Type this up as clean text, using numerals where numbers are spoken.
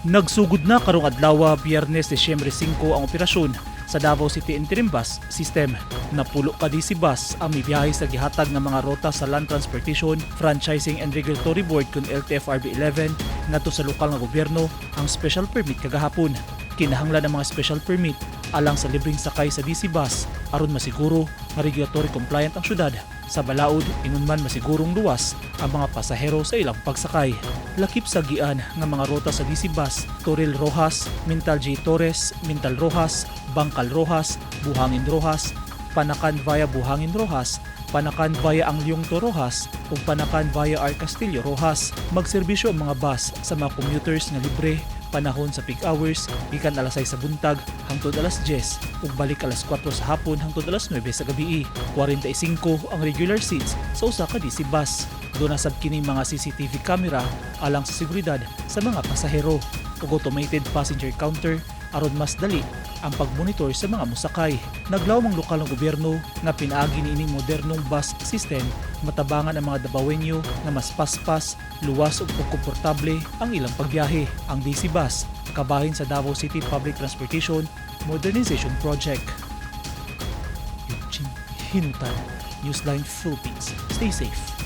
Nagsugod na karong adlaw, Biyernes, Disyembre 5, ang operasyon sa Davao City Interim Bus System. Napulo ka DC bus ang mibiyahe sa gihatag nga mga rota sa Land Transportation, Franchising and Regulatory Board kun LTFRB 11 ngadto sa lokal nga gobyerno ang special permit kagahapon. Kinahanglan ang mga special permit alang sa libreng sakay sa DC bus aron masiguro nga regulatory compliant ang syudad. Sa balaod, ingon man masigurong luwas ang mga pasahero sa ilang pagsakay. Lakip sa gian nga mga rota sa DC bus: Toril Roxas, Mintal J. Torres, Mintal Roxas, Bangkal Roxas, Buhangin Roxas, Panacan via Buhangin Roxas, Panacan via Angliong to Roxas, ug Panacan via R. Castillo Roxas. Magserbisyo ang mga bus sa mga commuters nga libre panahon sa peak hours gikan alas 6 sa buntag hangtod alas 10 ug balik alas 4 sa hapon hangtod alas 9 sa gabi. 45 ang regular seats sa usa ka DC bus. Duna sab kini mga CCTV camera alang sa seguridad sa mga pasahero ug automated passenger counter aron mas dali ang pagmonitor sa mga musakay. Naglawom ang lokal nga gobyerno nga pinaagi niining modernong bus system, matabangan ang mga Dabawenyo nga mas paspas, luwas ug komportable ang ilang pagbiyahe. Ang DC bus kabahin sa Davao City Public Transportation Modernization Project. Eugene Hinutan, Newsline Philippines. Stay safe.